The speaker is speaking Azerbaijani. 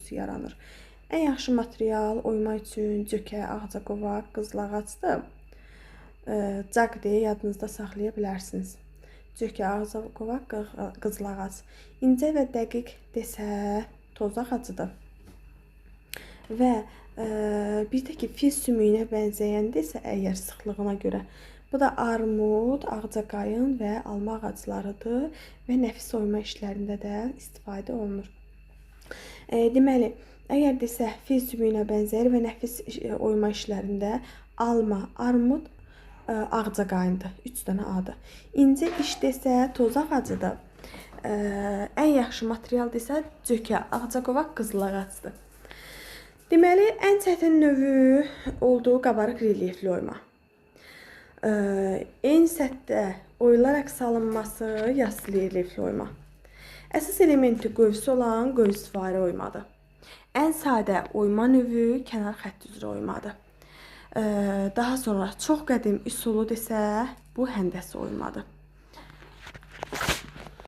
duyğusu yaranır. Ən yaxşı material oyma üçün cökə, ağcaqovaq, qızılağacdır. Caq deyə yadınızda saxlaya bilərsiniz. Cökə, ağcaqovaq, qızılağac. İncə və dəqiq desə toz ağacıdır. Və bir də ki, fil sümüyünə bənzəyən desə əgər sıxlığına görə, bu da armud, ağcaqayın və alma ağaclarıdır və nəfis oyma işlərində də istifadə olunur. Deməli, əgər desə fil sümüyünə bənzəyir və nəfis oyma işlərində alma, armud, ağcaqayındır. 3 dənə adı. İncə iş desə toz ağacıdır. Ən yaxşı material desə cökə, ağcaqovaq, qızılağacdır. Deməli, ən çətin növü olduğu qabarıq relyefli oyma. Eyni səthdə oyularaq salınması yassı relyefli oyma. Əsas elementi qövs olan qövsvari oymadır. Ən sadə oyma növü kənar xətt üzrə oymadır. Daha sonra çox qədim üsulu desə, bu həndəsi oymadır.